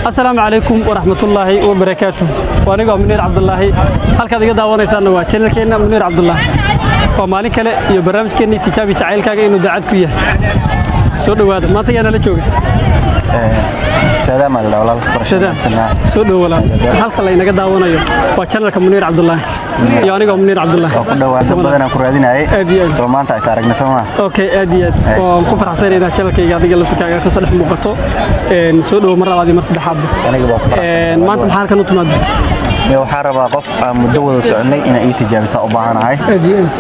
Asalaamu calaykum waraxmatullaahi wabarakaatu. Waa anigoo Muniir Cabdulaahi. Halkaad iga daawanaysaanna waa channelkeenna Muniir Cabdulaahi. Waa maalin kale iyo barnaamijkeennii Tijaabi Jacaylkaaga Inuu Daacad Ku Yahay. Soo dhowaada. Maanta yaa nala jooga? Saadaam la walaal. Sadaam, soo dhow walaal. Halka laynaga daawanayo waa channelka Muniir Cabdulaahi iyo anigoo Muniir Cabdulaahi. Oo ku dhawaan badan aan ku raadinayay. Aad iyo aad. Soo maanta is aragnay, soo ma? Okay, aad iyo aad waan ku faraxsanahay inaad channelkayga adiga laftirkaaga kasoo dhex muuqato. Soo dhowo mar labaad iyo mar saddexaadba. Aniga baa ku faraxsan. Maanta maxaa halkan u timaada? Iyo waxaa rabaa qof aan muddo wada soconay inaa ii tijaabisa u baahanahay. Aad iyo aad.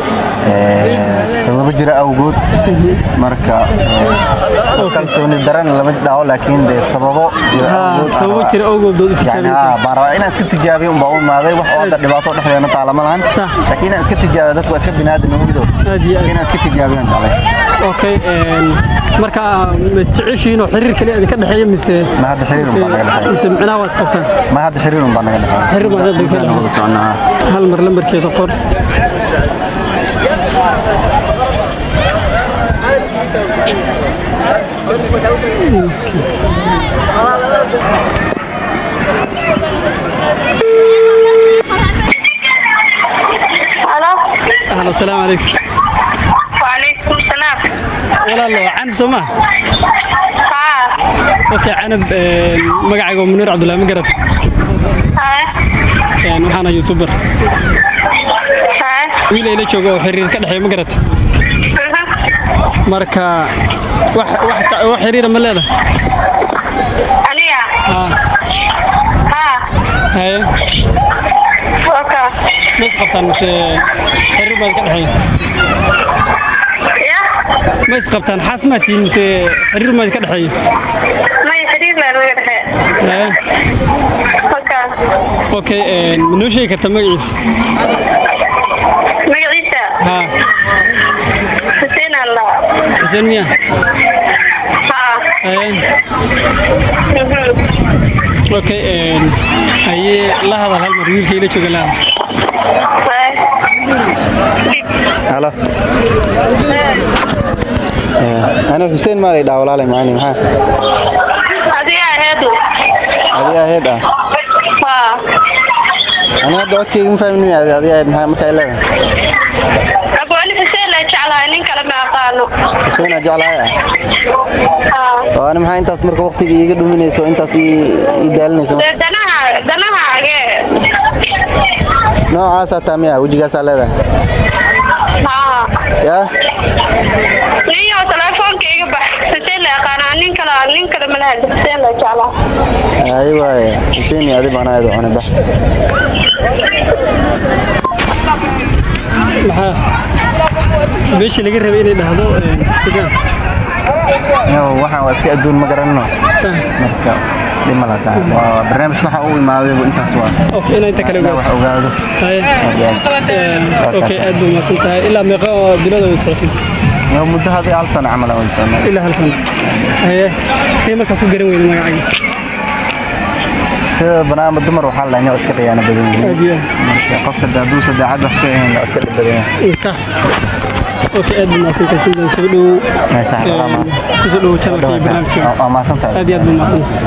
Sababo jira awgood. Marka kalsooni daran lama dhaho, laakiin dee sababo jira awgood. Sababo jira awgood baad u yani tijaabisaa. Baan rabaa inaan iska tijaabiyo un baa u imaaday. Wax oo hadda dhibaato dhexdeena taala ma lahan. Laakiin inaan iska tijaabiyo, dadku waa iska bini'aadam ogdo. Aad iyo aad. Inaan iska tijaabiyo aan jeclaysta. Okay, marka ma isjeceshihiin oo xiriir kaliya idinka dhexeeya mise? Ma hadda xiriir un baa naga dhexeeya. Mise micnaha waa isqabtaan? Ma hadda xiriir un baa naga dhexeeya. Xiriir baa hadda ka Intaan wada soconnaa. Hal mar lambarkeeda qor. Halo. Ahlo, asalaamu calaykum. وعليكم السلام. Walaalo, Canab soo maha? ها. Okay Canab, magacayga waa Muniir Cabdullaahi, ma garat? ها. Waxaana youtuber. ها. Wiil ayla jooga oo xiriir ka dhexeeya, ma garat? Marka wax xiriira ma leedahay? أنيا. Haa. ها. Haye. Okay. Ma isqabtaan mise xiriir baad ka dhexeeya? يا. Ma isqabtaan, xaas maa tihiin mise xiriir maad ka dhexeeya? ما يحرير لا نغيرها. Haye. Okay. Okay, ma noo sheegi kartaa magaciisa? Magaciisa? Haa. حسين الله. Xuseen miya? ها. Haye. Okay, haye, la hadal hal mar wiilka ila jooga, la hadal. ها. Halo. Ana Xuseen maa la yidhaha walaalay macani maxaa? Adiga aheedu. Adiga ahayd ah. ها. Ani hadda codkayga ma fahmin miya? Adiga ahayd maxaa marka ay leedahay? أبو علي حسين لا jeclahay, nin kale ma aqaano. Xuseen aa jeclahay ah. ها. Oo ani maxaa intaas marka waqtiga iiga dhuminayso, intaas ii daalinayso? Dee danaha danahaage. Noocaasaa taa miya, wejigaasaa leedahay? ها. Yaa? Niyo, telefoonka iga bax. Xuseen la aqaanaa, nin kale ma laha, Xuseen la jeclaa. Ay waaye, Xuseen iyo adi baan aad u cunay, bax. Maxaa meeshii laga rabay inay dhahdo sidaan? Yo, waxaan waa iska adduun, ma garanno. Marka dhib ma laha saaxiib. Waa barnaamij waxa u imaaday intaas waa. Okay, inaa inta kale Inaan wax ogaato. ogaado. Haye. Aad iyo aad. Okay, aad buu mahadsan tahay. Ilaa meeqa oo bilood wada socoteen? Yo, muddo hadii hal sano camal aan wada soconay. Ilaa hal sano. Haye, see markaa ku garan weyda magacayga? Sida banaanba dumar waxaa la dhahaa iska khiyaano badan yihiin. Aad iyo aad. Marka qofka hadduusan daacad wax ka ahayn, waa iska dhib badan yahay. Sax. Okay, aad buu mahadsan tahay. Sidaan soo dhowow. Ay, saaxiib, Kusoo dhowow channelka iyo barnaamijka. Waa mahadsan tahay. Aad iyo aad buu mahadsan tahay.